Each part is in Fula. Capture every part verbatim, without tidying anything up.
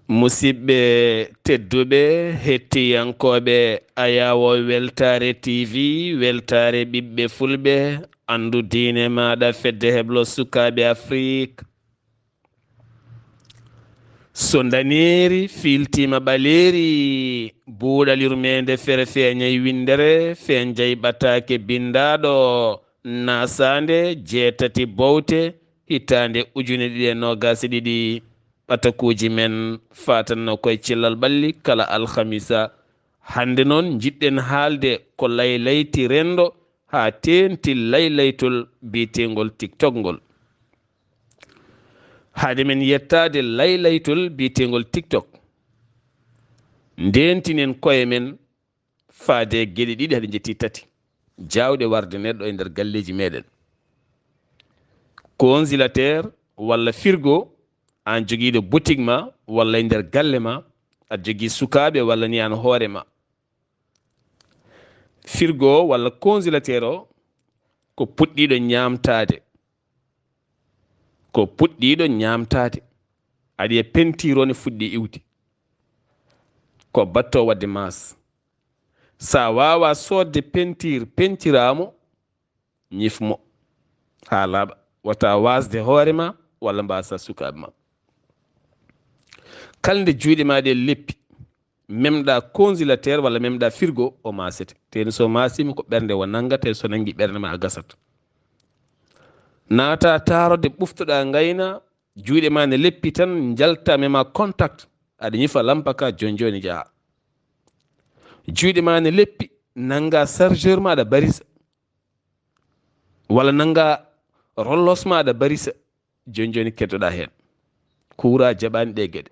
Musidɓe tedduɓe, hettiyankooɓe Ayaawo Weltaare T V, Weltaare ɓiɓɓe Fulɓe, anndu diine maaɗa, fedde heblo sukaaɓe Afrik. So ndaneeri fiiltiima ɓaleeri, buuɗal yurmeende fere feeñay winndere, fenjay ɓataake binndaaɗo, naasaande jeetati bowte, hitaande ujune ɗiɗi e noogaas e ɗiɗi. Ɓatakuuji men faatanno koye cellal ɓalli kala alhamisa. Hannde noon, njiɗɗen haalde ko laylayti renndo haa teeŋti laylaytol biyeteengol TikTok ngol. Haade men yettaade laylaytol biyeteengol TikTok, ndeentinen koye men faade e geɗe ɗiɗi, haɗe njetti tati, jaawɗe warde neɗɗo e nder galleeji meɗen. Congélateur walla frigo, aan jogiiɗo boutique ma walla e nder galle ma, aɗa jogii sukaaɓe walla ni aan hoore ma. Frigo walla congélateur o ko puɗɗiiɗo ñaamtaade. Ko puɗɗiiɗo ñaamtaade. Aɗa yiya pentiir o ne fuɗɗi iwde. Ko batto waɗde maas. Sa waawa soodde pentiir, pentiraamo, ñif mo haa laaɓa. Wata waasde hoore ma walla mbaasa sukaaɓe ma. Kala nde juuɗe ma ɗe leppi, memɗa congélateur walla memɗa frigo, o maasete. Teni so maasima ko ɓernde o nanngata, so nanngi ɓernde ma a gasat. Naata taarode ɓuftoɗa ngayna, juuɗe ma ne leppi tan, njalta mema contact, aɗa ñifa lampa ka jon joni jaha. Juuɗe ma ne leppi, nannga chargeur ma aɗa barisa, walla nannga rollos ma aɗa barisa, joni joni keddoɗa heen. Kuura jaɓani ɗe geɗe.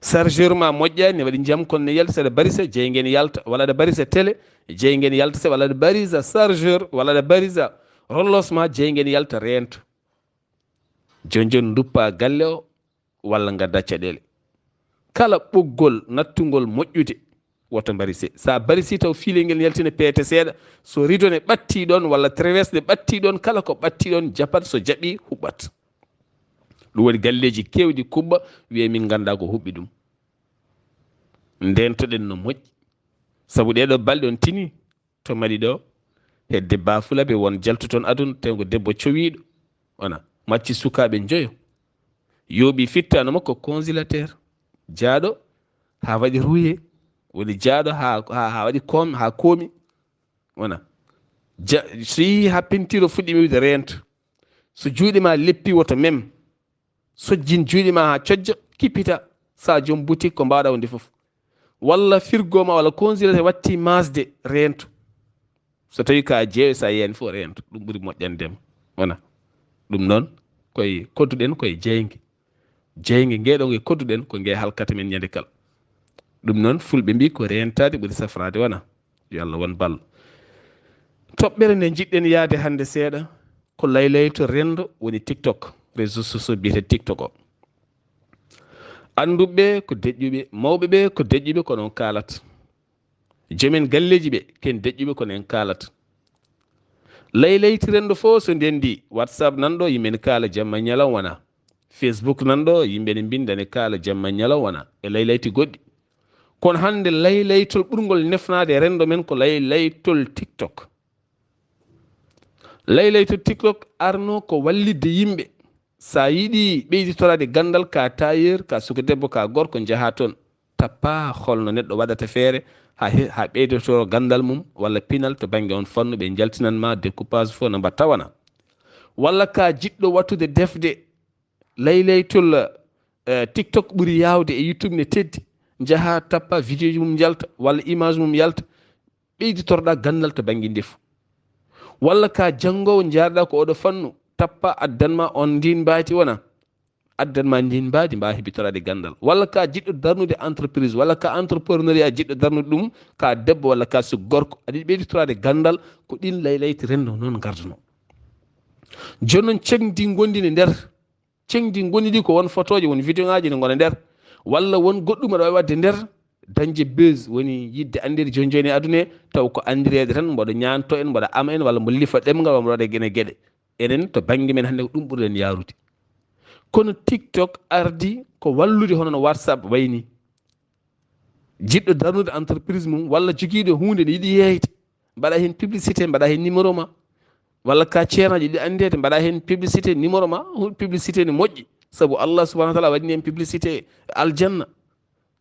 Chargeur ma moƴƴani, ne waɗi jam kon ne yalta, saɗa barisa, jeygen yalta, walla aɗa barisa télé, jeygen yalta, se walla aɗa barisa chargeur, walla aɗa barisa rollos ma, jeygen yalta reento. Joni joni duppa galle o, walla ngadda caɗeele. Kala ɓoggol nattungol moƴƴude, woto mbarise. Sa barisi taw fiilel ngel ne yaltina peete seeɗa, so rideau ne ɓatti ɗon, walla traverse ne ɓatti ɗon, kala ko ɓatti ɗon, japat, so jaɓi, huɓɓat. Ɗum waɗi galleeji keewɗi kuɓɓa, wiya min ngannda ko huɓɓi ɗum. Ndentoɗen no moƴƴi. Sabu ɗeeɗo balɗe on tini, to Mali ɗo, hedde baafulaɓe won jaltu toon aduna, tawi ko debbo cowiiɗo, wona macci sukaaɓe njoyo, yooɓi fittaano makko congélateur, jaaɗo haa waɗi ruye, woni jaaɗo haa, haa, haa waɗi koom-, haa koomi, wona ja-, so yii haa pentiir o fuɗɗi wiwde reento, so juuɗe ma leppi woto mem, sojjin juuɗe ma haa cojja, kippita, sa joom boutique ko mbaawɗa wonde fof. Walla frigo ma walla congélateur watti maasde, reento. So tawi ka jeeyo, sa yeeyani fof reento, ɗum ɓuri moƴƴande ma. Wona ɗum noon, koye kodduɗen koye jeynge. Jeynge nge ɗo nge kodduɗen ko nge halkata men ñande kala. Ɗum noon, fulɓe mbi ko reentaade ɓuri safraade, wona? Yo Allah won ballo. Toɓɓere nde njiɗɗen yaade hannde seeɗa ko laylayto renndo, woni TikTok, réseau social biyetee TikTok o. Annduɓe ko deƴƴuɓe, mawɓe ɓe ko deƴƴuɓe, kono on kaalat. Joomen galleeji ɓe ken deƴƴuɓe, kono en kaalat. Laylayti renndo fof so ndenndi, WhatsApp nan ɗo, yimɓe ne kaala jamma ñalawma, wona? Facebook nan ɗo, yimɓe ne mbinda ne kaala jamma ñalawma, wona? E laylayti goɗɗi. Kono hannde laylaytol ɓurngol nefnaade e renndo men ko laylaytol TikTok. Laylaytol TikTok arno ko wallitde yimɓe. Sa yiɗi ɓeyditoraade ganndal, ka tailleur, ka suka debbo, ka gorko, njaha toon, tappa holno neɗɗo waɗata feere haa he-, haa ɓeydotoro ganndal mum walla pinal to bannge on fannu, ɓe njaltinan ma découpage fof no mbatta, wona? Walla ka jiɗɗo wattude defde laylaytol, eh, TikTok ɓuri yaawde e YouTube ne teddi, njaha tappa vidéo ji mum njalta walla image mum yalta, ɓeyditoroɗa ganndal to bannge ndefu. Walla ka janngoowo, njaarɗa ko oɗo fannu, tappa addan ma on ndin mbaadi, wona? Addan ma ndin mbaadi, mbawa heɓitoraade ganndal. Walla ka jiɗɗo darnude entreprise, walla ka entrepreneuriat jiɗɗo darnude ɗum, ka debbo walla ka suk gorko, aɗa yiɗi ɓeyditoraade ganndal, ko ɗin laylayti renndo noon ngarduno. Jooni noon, ceŋdi ngondi ne nder. Ceŋdi ngondi ɗi ko won fotooji, won vidéo ŋaaji ne ngona nder. Walla won goɗɗum aɗa waawi waɗde nder, dañde buzz, woni yiɗde anndeede jooni jooni e aduna he, taw ko anndireede tan, mboɗo ñaanto en, mboɗo ama en, walla mbo lifa ɗemngal, walla mboɗo waɗa gene geɗe. Enen to bannge men hannde ko ɗum ɓurɗen yaarude. Kono TikTok ardi ko wallude hono no WhatsApp wayni. Jiɗɗo darnude entreprise mum walla jogiiɗo huunde ne yiɗi yeeyde, mbaɗa heen publicité, mbaɗa heen numéro ma, walla ka ceernajo yiɗi anndeede, mbaɗa heen publicité, numéro ma. Publicité ne moƴƴi, sabu Allah subhanahu wa taala waɗini heen publicité aljanna.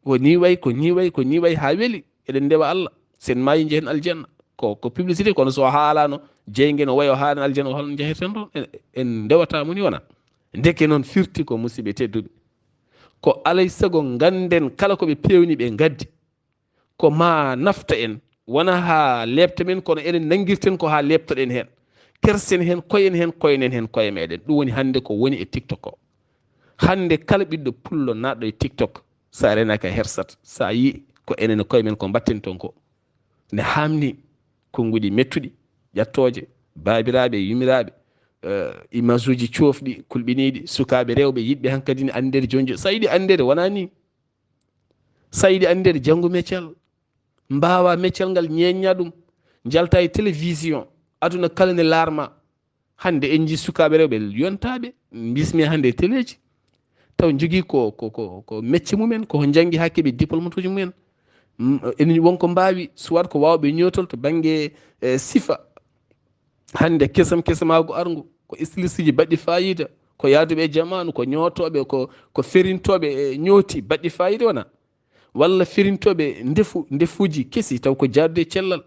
Ko ni way, ko ni way, ko ni way haa weli. Eɗen ndewa Allah, sen maayi njehen aljanna. Ko, ko publicité, kono so haalano jeyge no wayo haaɗen aljanna, o hol njeheten ɗon? En, en ndewata mo ni wona. Ndeke noon firti ko, musidɓe tedduɓe, ko alay sago ngannden kala ko ɓe pewni ɓe ngaddi, ko ma nafta en, wona haa leepta men, kono enen nanngirten ko haa leeptoɗen heen. Kersen heen koyen heen, koynen heen koye meɗen. Ɗum woni hannde ko woni e TikTok o. Hannde kala ɓiɗɗo pullo naatɗo e TikTok, sa renaka hersat, sa yi ko enen e koye men ko mbatten toon ko. Ne haamni konnguɗi mettuɗi, ƴattooje, baabiraaɓe, yumiraaɓe, eh, image uji coofɗi, kulɓiniiɗi, sukaaɓe rewɓe yiɗɓe hankadi ne anndere jonjo. Sa yiɗi anndere, wona ni. Sa yiɗi anndere, janngu meccal. Mbaawa meccal ngal, ñeeñña ɗum. Njalta e télévision, aduna kala ne laarma. Hannde en njii sukaaɓe rewɓe yontaaɓe, mbismi hannde e teleeji. Taw njogii ko, ko, ko, ko mecce mumen, ko njanngi haa keɓi diplôme uji mumen. Mm, ene won ko mbaawi, soit ko waawɓe ñootol to bannge, eh, sifa. Hannde kesam kesamaagu arngu, ko styliste uji baɗɗi faayiida, ko yaaduɓe e jamaanu, ko ñootooɓe, ko, ko ferintooɓe e ñooti baɗɗi faayiida wona? Walla ferintooɓe ndefu, ndefuuji kesi taw ko jaarde e cellal,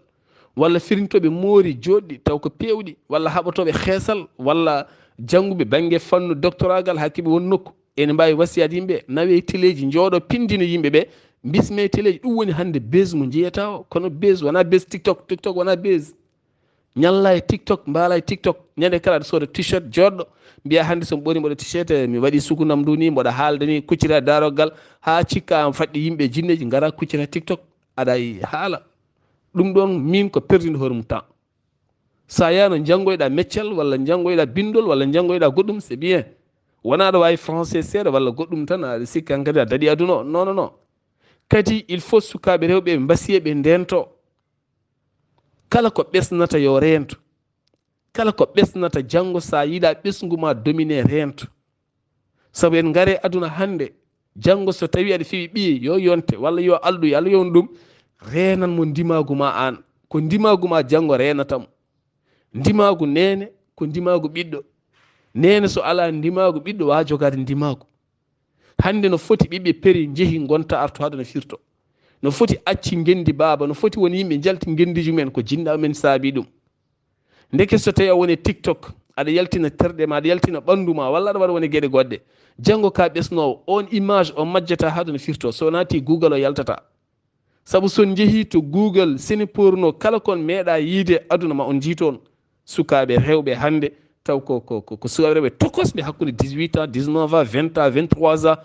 walla ferintooɓe moori jooɗɗi taw ko peewɗi, walla haɓotooɓe xeesal, walla jannguɓe bannge fannu doctoragal haa keɓi won nokku. Ene mbaawi wasiyaade yimɓe, nawe e teleeji, njooɗo pindino yimɓe ɓe, mbisme e teleeji. Ɗum woni hannde buzz mo njeyata o, kono buzz wona buzz TikTok, TikTok wona buzz. Ñalla e TikTok, mbaala e TikTok. Ñande kala aɗa sooda t-shirt jooɗɗo, mbiya hannde so mi ɓoori mboɗo t-shirt, eh, mi waɗi sukunam ndu ni, mboɗo haalda ni, kuccita daaroggal, haa cikka am faɗɗi yimɓe jinneeji ngara kuccita TikTok. Aɗa haala. Ɗum ɗoon min ko perdinde hoore mum temps. Sa yaano njanngoyɗa meccal, walla njanngoyɗa binndol, walla njanngoyɗa goɗɗum, c'est bien. Wona aɗa waawi français seeɗa walla goɗɗum tan, aɗa sikka hankadi a daɗi aduna o. Non, non, non. Kadi il faut sukaaɓe rewɓe ɓe mbasiya ɓe ndento. Kala ko ɓesnata yo reento. Kala ko ɓesnata janngo, sa yiɗa ɓesngu ma domine, reento. Sabu en ngare aduna hannde, janngo so tawi aɗa fewi ɓiye, yo yonte, walla yo alɗu, yo Allah yownu ɗum, reenan mo ndimaagu ma aan. Ko ndimaagu ma janngo reenata mo. Ndimaagu neene ko ndimaagu ɓiɗɗo. Neene so alaa ndimaagu, ɓiɗɗo waawa jogaade ndimaagu. Hannde no foti ɓiɓɓe peri njehi ngonta arto haɗa no firto. No foti acci ngenndi baaba, no foti won yimɓe njalti ngenndiiji mumen, ko jinnaaɓe men saabi ɗum. Ndeke so tawi a woni e TikTok, aɗa yaltina terɗe ma, aɗa yaltina ɓanndu ma, walla aɗa waɗa woni geɗe goɗɗe. Janngo ka ɓesnoowo, on image o majjata haɗa no firto. So naati Google o yaltata. Sabu so on njehii to Google, sene porno, kala kon meeɗa yiide aduna ma on njii toon. Sukaaɓe rewɓe hannde, taw ko, ko, ko, ko sukaaɓe rewɓe tokosɓe hakkunde dix-huit ans, dix-neuf ans, vingt ans, vingt-trois ans,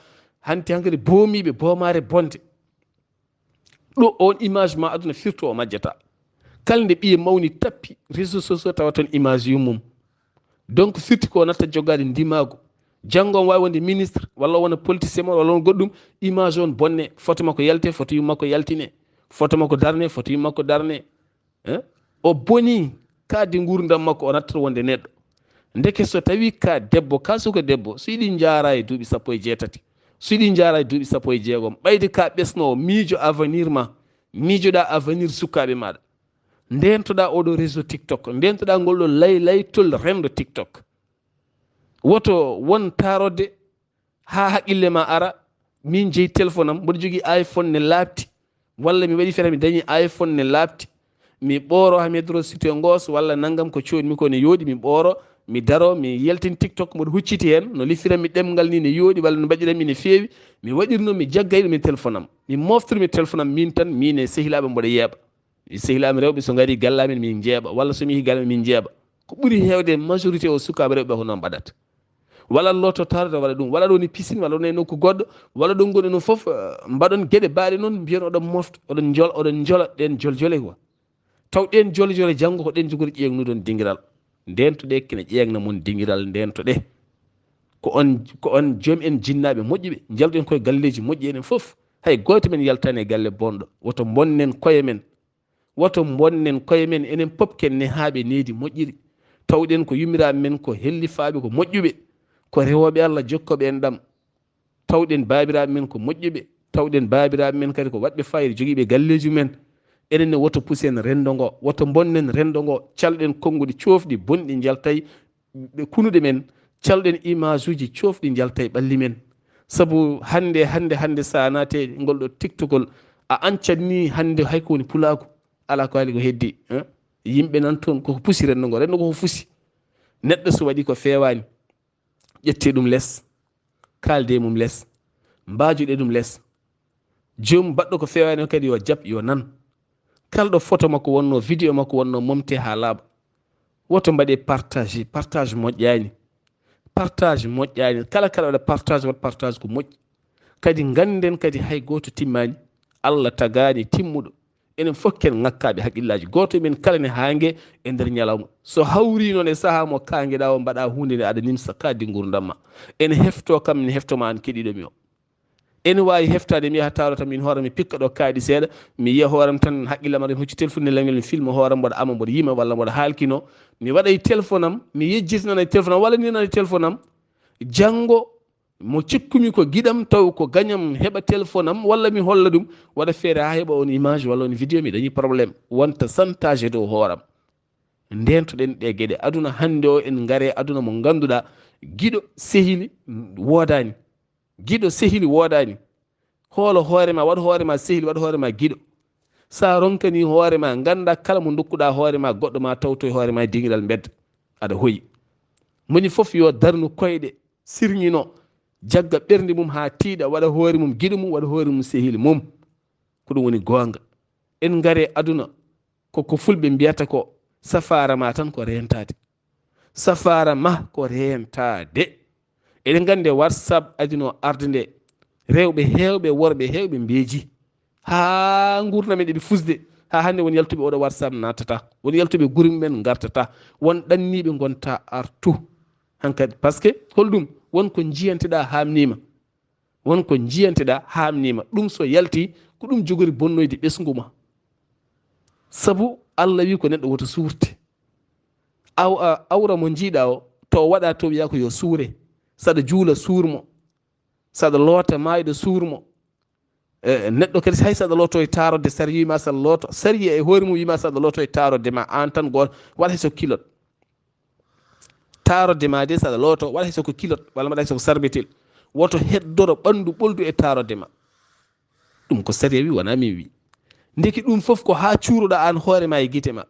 hanti hankadi boomiiɓe boomaare bonde. Ɗo on image ma aduna firto o majjata. Kala nde ɓiye mawni tappi réseaux sociaux tawa toon image yummum. Donc firti ko natta jogaade ndimaagu. Janngo on waawi wonde ministre, walla o wona politicien mo, walla on goɗɗum, image on bonne, photo makko yalte, photo yumma makko yaltine, photo makko darne, photo yumma makko darne. Eh? O boni kaadi nguurndam makko, o nattata wonde neɗɗo. Ndeke so tawi ka debbo, ka suka debbo, so yiɗi njaara e duuɓi sappo e jeetati, so yiɗi njaara e duuɓi sappo e jeegom, ɓayde ka ɓesnoowo, miijo avenir ma, miijoɗa avenir sukaaɓe maɗa. Ndentoɗa oɗo réseau TikTok, ndentoɗa ngol ɗo lay-, laytol renndo TikTok. Woto won taarode haa haqqille ma ara, min jeyi téléphone am, mboɗo jogii iPhone ne laaɓti, walla mi waɗi feere mi dañi iPhone ne laaɓti, mi ɓooro haa mi yeddoro site ngoos, walla nanngam ko coodmi ko ne yooɗi, mi ɓooro, mi daro, mi yaltin TikTok, mboɗo hucciti heen, no lifiranmi ɗemngal ni ne yooɗi, walla no mbaɗiranmi ne feewi, mi waɗirno, mi jaggay ɗum e téléphone am, mi moftiri mi téléphone am, min tan, min e sehilaaɓe mboɗo yeeɓa. Mi sehilaaɓe rewɓe so ngari galle amen min njeeɓa, walla so mi yehi galle amen min njeeɓa. Ko ɓuri heewde majorité o sukaaɓe rewɓe ko noon mbaɗata. Walla looto taarde waɗa ɗum, walla ɗo woni piscine, walla ɗo woni nokku goɗɗo, walla ɗo ngoni noon fof, eh, mbaɗon geɗe baaɗe noon, mbiyon oɗon mofta, oɗon njola, oɗon njola ɗeen joljole quoi. Taw ɗeen joljole janngo ko ɗeen jogori ƴeeŋnuɗon dingiral. Ndeentoɗe kene ƴeeŋna mon dingiral, ndeentoɗe. Ko on, ko on joom en jinnaaɓe moƴƴuɓe, njalɗen koye galleeji moƴƴi enen fof. Hay gooto men yaltaani e galle bonɗo. Woto mbonnen koye men. Woto mbonnen koye men, enen pop ken nehaaɓe needi moƴƴiri. Tawɗen ko yumiraaɓe men ko hellifaaɓe, ko moƴƴuɓe. Ko rewooɓe Allah, jokkooɓe enɗam. Tawɗen baabiraaɓe men ko moƴƴuɓe, tawɗen baabiraaɓe men kadi ko waɗɓe fayida, jogiiɓe galleeji men. Enen ne, woto pusen renndo ngo, woto bonnen renndo ngo, calɗen konnguɗi coofɗi bonɗi njaltay ɓe kunuɗe men, calɗen image uji coofɗi njaltay ɓalli men. Sabu hannde, hannde, hannde, so a naate ngol ɗo tiktokol, a ancan ni hannde hay ko woni pulaaku, alaa ko haali ko heddi, eh? Yimɓe nan toon koko pusi renndo ngo, renndo ngo ko fusi. Neɗɗo so waɗi ko feewaani, ƴettee ɗum les, kaaldee mum les, mbaajuɗee ɗum les. Joomum baɗɗo ko feewaani o kadi yo jaɓ, yo nan. Kala ɗo photo makko wonnoo, vidéo makko wonnoo, momtee haa laaɓa. Woto mbaɗee partage, partage moƴƴaani. Partage moƴƴaani. Kala, kala waɗa partage, waɗ partage ko moƴƴi. Kadi ngannden kadi hay gooto timmaani. Allah tagaani timmuɗo. Enen fof ken ŋakkaaɓe haqqillaaji. Gooto e men kala ne haange e nder ñalawma. So hawrii noon e sahaa mo kaangeɗaa o, mbaɗaa huunde nde aɗa nimsa kaaddi nguurndam ma. Ene heftoo kam, ne heftoo ma aan keɗiiɗo mi o. Ene waawi heftaade mi yaha taaro tan, miin hoore mi pikka ɗo kaaɗi seeɗa, mi yiya hooram tan, haqqillam aɗa hocci téléphone ne, laŋel mi filma hooram, mboɗo ama, mboɗo yima, walla mboɗo haalkino. Mi waɗa e téléphone am, mi yejjitinana e téléphone am, walla mi nana e téléphone am. Janngo mo cikkumi ko giɗam, taw ko gañam heɓa téléphone am, walla mi holla ɗum, waɗa feere haa heɓa on image walla on vidéo, mi dañi problème. Wonta santage e dow hooram. Ndeentoɗen ɗe geɗe. Aduna hannde o, en ngare aduna mo ngannduɗaa giɗo sehili woodaani. Giɗo sehili woodaani. Hoolo hoore ma, waɗ hoore ma sehili, waɗ hoore ma giɗo. Sa ronkani hoore ma, ngannda kala mo ndokkuɗaa hoore ma, goɗɗo ma tawto e hoore ma e dingiral mbedda. Aɗa hoyi. Moni fof yo darnu koyɗe, sirŋino, jagga ɓernde mum haa tiiɗa, waɗa hoore mum giɗo mum, waɗa hoore mum sehili mum. Ko ɗum woni goonga. En ngare aduna, ko, ko fulɓe mbiyata ko, safaara ma tan ko reentaade. Safaara ma ko reentaade. Eɗen nganndi WhatsApp adino arde nde, rewɓe heewɓe, worɓe heewɓe mbeeji. Haa nguurndam men ɗeɓi fusde. Haa hannde won yaltuɓe oɗo WhatsApp naatata. Won yaltuɓe groupe men ngartata. Won ɗanniiɓe ngonta artu. Hankadi, parce que holɗum? Won ko njiyanteɗaa haamniima. Won ko njiyanteɗaa haamniima. Ɗum so yalti, ko ɗum jogori bonnoyde ɓesngu ma. Sabu Allah wi ko neɗɗo woto suurte. Aw-, a-, awra mo njiiɗaa o, to o waɗa to wiyaa ko yo suure. Saɗa juula, suur mo. Saɗa loota maayɗo, suur mo. E, neɗɗo kadi hay saɗa looto e taarode, sariya wiima saɗa looto. Sariya e hoore mum wiima saɗa looto e taarode ma, aan tan gooto, waɗa hay so kilot. Taarode ma de saɗa looto, waɗa hay so ko kilot, walla mbaɗa hay so ko sarbetel. Woto heddoro ɓanndu ɓoldu e taarode ma. Ɗum ko sariya wi, wonaa min wi. Ndeke ɗum fof ko haa cuuroɗaa aan hoore ma e gite ma.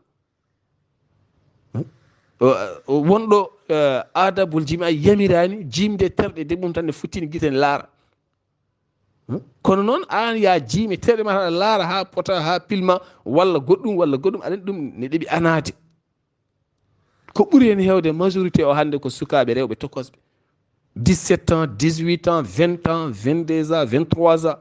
O, o, wonɗo, eh, aadabul jima yamiraani jiimde terɗe de mum tan ne futtini gite ne laara. Hmm? Kono noon aan ya jiime terɗe ma tan aɗa laara haa pota, haa pilma, walla goɗɗum, walla goɗɗum, aɗa anndi ɗum ne ɗeɓi anaade. Ko ɓuri heen heewde majorité o hannde ko sukaaɓe rewɓe tokosɓe. Dix-sept ans, dix-huit ans, vingt ans, vingt-deux ans, vingt-trois ans.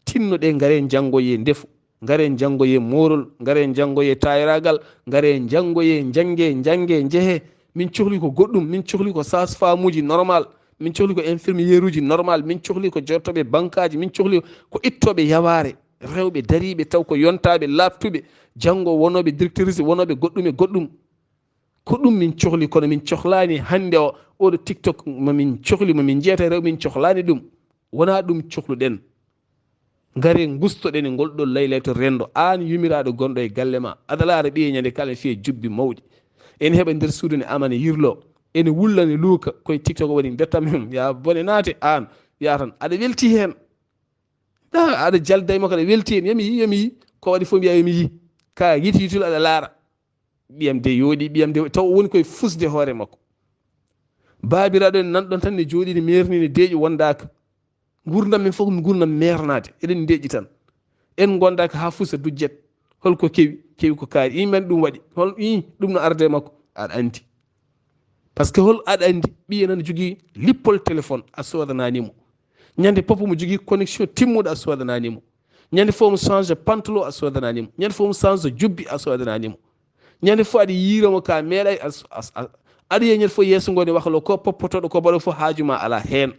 Tinno ɗe, ngare njanngoye ndefu, ngare njanngoye moorol, ngare njanngoye taayiraagal, ngare njanngoye, njannge, njannge, njehe. Min cohli ko goɗɗum, min cohli ko sage-femme'uji normal, min cohli ko infirmière'uji normal, min cohli ko jooɗotooɓe bankaaji, min cohli ko ittooɓe yawaare, rewɓe dariiɓe taw ko yontaaɓe laaɓtuɓe, janngo wonooɓe directrice, wonooɓe goɗɗum e goɗɗum. Ko ɗum min cohli, kono min cohlaani hannde o, oɗo TikTok mo min cohli, mo min njeyata e rewɓe, min cohlaani ɗum. Wonaa ɗum cohluɗen. Ngare ngustoɗen e ngol ɗo laylayto renndo. Aan yumiraaɗo gonɗo e galle ma, aɗa laara ɓiye ñande kala fiye jubbi mawɗi. Ene heɓa nder suudu ne ama ne yirlo. Ene wulla ne luuka koye TikTok waɗi mbettam hum. Ya bone naate aan. Ya tan. Aɗa welti heen. Ɗa, aɗa jalda e makko, aɗa welti heen. Yo mi yi, yo mi yi. Ko waɗi fof mbiya yo mi yi. Ka yiti yitul aɗa laara. Ɓiyam de yooɗi, ɓiyam de, taw o woni koye fusde hoore makko. Baabiraaɗo en nan ɗon tan ne jooɗi, ne meerni, ne deeƴi, wondaaka. Nguurndam men fof ko nguurndam meernaade. Eɗen ndeeƴi tan. En ngondaaka haa fusa dujjet. Holko kewi? Kewi ko kaari. Ii, men ɗum waɗi. Hol, ii, ɗum no arde makko. Aɗa anndi. Parce que hol aɗa anndi? Ɓiye nana jogii lippol téléphone, a soodanaani mo. Ñande fof mo jogii connexion timmuɗo, a soodanaani mo. Ñande fof mo change pantalon, a soodanaani mo. Ñande fof mo change jubbi, a soodanaani mo. Ñande fof aɗa yiira mo ka meeɗay, a, a, a, aɗa yiya ñande fof yeeso ngo ne waklo, ko poppotooɗo, ko mbaɗo fof haaju ma alaa heen.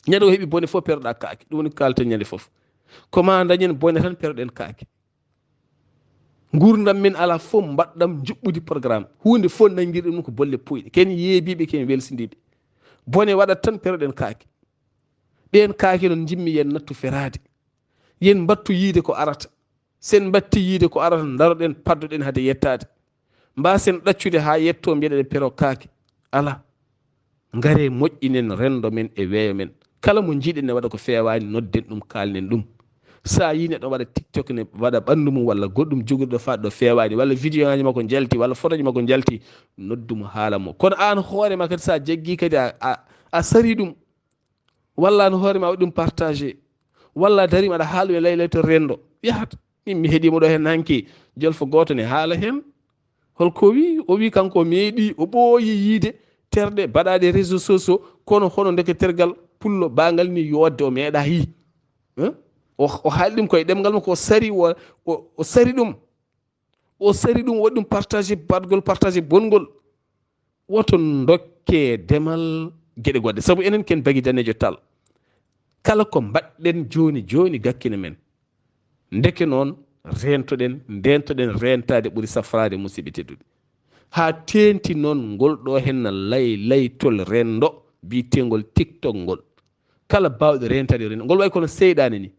Ñande o heɓi bone fof perɗa kaake. Ɗum woni ko kaalten ñande fof. Ko ma dañen bone tan perɗen kaake. Nguurndam men alaa fof mbaɗɗam njuɓɓudi programme. Huunde fof nanngirɗen ɗum ko bolle puyɗe. Ken yeebiiɓe, ken welsindiiɓe. Bone waɗat tan, peroɗen kaake. Ɗeen kaake noon njimmi yen nattu feraade. Yen mbattu yiide ko arata. Sen mbatti yiide ko arata, ndaroɗen, paddoɗen hade yettaade. Mbaasen ɗaccude haa yettoo, mbiyeɗen pero kaake. Alaa. Ngaree moƴƴinen renndo men e weeyo men. Kala mo njiiɗen ne waɗa ko feewaani, nodden ɗum, kaalnen ɗum. So a yii neɗɗo waɗa TikTok ne, waɗa ɓanndu mum walla goɗɗum jogorɗo faa ɗo feewaani, walla vidéo ŋaaji makko njalti, walla photo ji makko njalti, noddu mo, haala mo. Kono aan hoore ma kadi, so a jaggii kadi, a, a, a sarii ɗum, walla aan hoore ma waɗi ɗum partagé, walla a darii ma aɗa haala ɗum e lay lay to renndo, yahat. Min mi heɗii mo ɗo heen hanki, jolfo gooto ne haala heen. Holko o wii? O wii kanko o meeɗii, o ɓooyi yiide terɗe baɗaaɗe réseaux sociaux, kono hono ndeke tergal pullo baangal ni yootde o meeɗaa yii. Hein? O, o haali ɗum koye ɗemngal makko, o sari, o, o, o sari ɗum. O sari ɗum, waɗi ɗum partagé, baɗgol partagé bongol. Woto ndokke demal geɗe goɗɗe, sabu enen ken bagi daneejo tal. Kala ko mbaɗɗen jooni jooni gakkina men. Ndeke noon, reentoɗen, ndeentoɗen reentaade ɓuri safraade, musidɓe tedduɓe. Haa teenti noon ngol ɗo henna lay laytol renndo biyeteengol TikTok ngol. Kala baawɗo reentaade renndo, ngol wayi kono seyɗaane ni.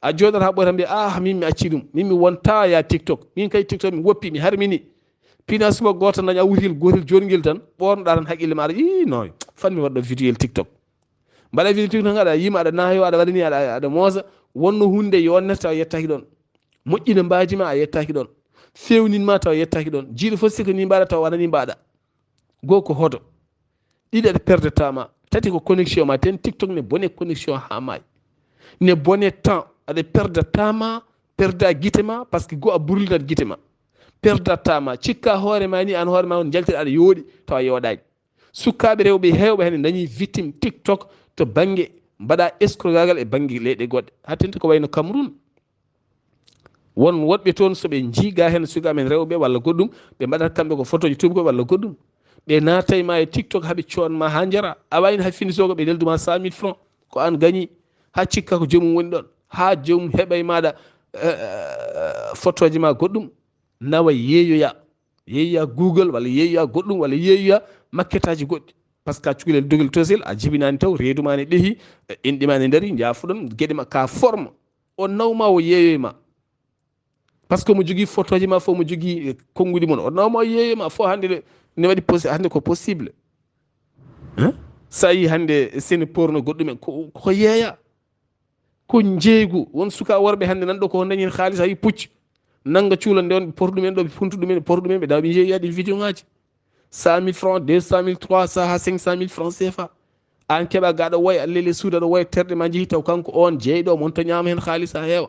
A jooɗata haa ɓooyta mbiya, "Ah, min mi acci ɗum. Min mi wontaa ya TikTok. Min kay TikTok mi woppi, mi harmini." Pina suba gooto daña wutil gootel joɗngel tan, ɓoornoɗaa tan haqqille maaɗa, "Ii, noy, fan mi waɗɗo vidéo TikTok." Mbaɗa vidéo TikTok, aɗa yima, aɗa naayo, aɗa waɗa ni, aɗa, aɗa moosa. Wonno huunde yonnata tawa yettaaki ɗoon. Moƴƴina mbaaji ma, a yettaaki ɗoon. Feewnin ma tawa yettaaki ɗoon. Jiiɗo fof sikka ni mbaɗa tawa wona ni mbaɗa. Goo ko hoto. Ɗiɗi aɗa perdata ma. Tati ko connexion ma. Ten TikTok ne bone connexion haa maayi. Ne bone temps. Aɗa perdata ma, perda gite ma, parce que goo a burlinat gite ma. Perdata ma. Cikka hoore ma ni, aan hoore ma on njaltira aɗa yooɗi, tawa yooɗaani. Sukaaɓe rewɓe heewɓe heen dañi victime TikTok to bannge mbaɗa escrogagal e bannge leyɗe goɗɗe. Haa tenta ko wayno Cameroun. Won woɗɓe toon, so ɓe njii ga heen sukaaɓe men rewɓe walla goɗɗum, ɓe mbaɗat kamɓe ko photoji tuubgol walla goɗɗum. Ɓe naatay ma e TikTok haa ɓe coon ma haa njara. A waawii hay fini soogo ɓe neldu ma cent mille francs. Ko aan gañi. Haa cikka ko joomum woni ɗoon. Haa joomum heɓa e maaɗa, eh, eh, photoji ma goɗɗum. Nawa yeeyoya. Yeeyoya Google walla yeeyoya goɗɗum walla yeeyoya maquetteaji goɗɗi. Parce que a cukalel dogel tosel, a jibinaani taw, reedu ma ne ɓehi, eh, inɗe ma ne ndari, njaafuɗon, geɗe ma ka forme. O nawma o yeeyoy ma. Parce que mo jogii photoji ma fof, mo jogii, eh, konnguɗi mon. O nawma o yeeyoy ma fof hannde ne, ne waɗi possi-, hannde ko possible. Hein? So a yii hannde scène porno goɗɗum en, ko, ko yeeya. Ko njeeygu. Won suka worɓe hannde nan ɗo ko dañi heen haalis, a yii pucci. Nannga cuula nde on, ɓe portu ɗum en ɗo, ɓe funtu ɗum en, ɓe portu ɗum en, ɓe dawa ɓe njeeya ɗin vidéo ŋaaji. Cent mille francs, deux cent mille, trois cents haa cinq cent mille francs C F A. Aan keɓa gaɗa woya, lele suuda ɗo woya terɗe ma njehi taw kanko on jeeyɗo mon to ñaama heen haalis haa heewa.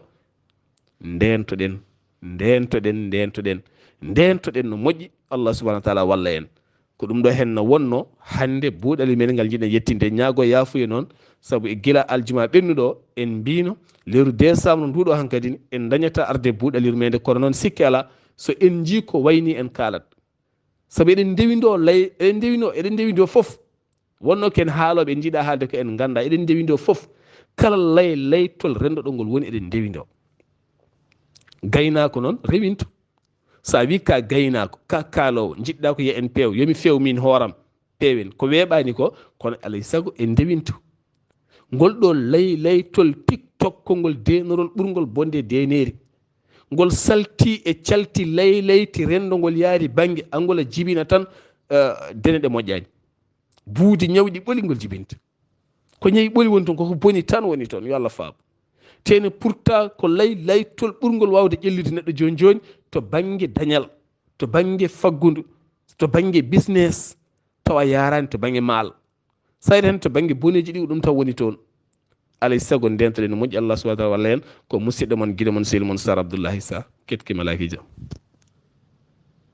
Ndeentoɗen, ndeentoɗen, ndeentoɗen, ndeentoɗen no moƴƴi. Allah subhanahu wa taala walla en. Ko ɗum ɗo heen no wonno hannde buuɗali men ngal njiɗen yettinde, ñaago yaafuya noon, sabu e gila aljuma ɓennuɗo en mbiino lewru décembre nduɗo hankadi en dañata arde buuɗali yurmeende, kono noon sikke alaa, so en njii ko wayni en kaalat. Sabu eɗen ndewindoo lay, eɗen ndewindoo, eɗen ndewindoo fof. Wonno ken haalooɓe en njiɗa haalde ko en ngannda, eɗen ndewindoo fof. Kala lay, laytol renndo ɗo ngol woni eɗen ndewindoo. Gaynaako noon rewinto. So a wii ka gaynaako, ka kaaloowo, njiɗɗa ko yo en peew, yo mi feew min hooram, peewen. Ko weeɓaani ko, kono alay sago en ndewinto. Ngol ɗo lay, laytol TikTok, konngol deenorol ɓurngol bonde deeneeri. Ngol salti e calti lay, layti renndo ngol yaari bannge, angol a jibina tan, eh, dene ɗe moƴƴaani. Buudi ñawɗi ɓoli ngol jibinta. Ko ñayi ɓoli woni toon, koko boni tan woni toon, yo Allah faabo. Tene pourtant ko lay, laytol ɓurngol waawde ƴellude neɗɗo jooni jooni to bannge dañal, to bannge faggudu, to bannge business, tawa yaaraani to bannge maal. Sayre heen to bannge boneeji ɗi, ko ɗum taw woni toon. Alay sago ndeentoɗen no moƴƴi, Allah subhanahu wa taala walla en. Ko musidɗo mon, giɗo mon, sehil mon Sar Abdoullahi Sa, ketki malaaki jam.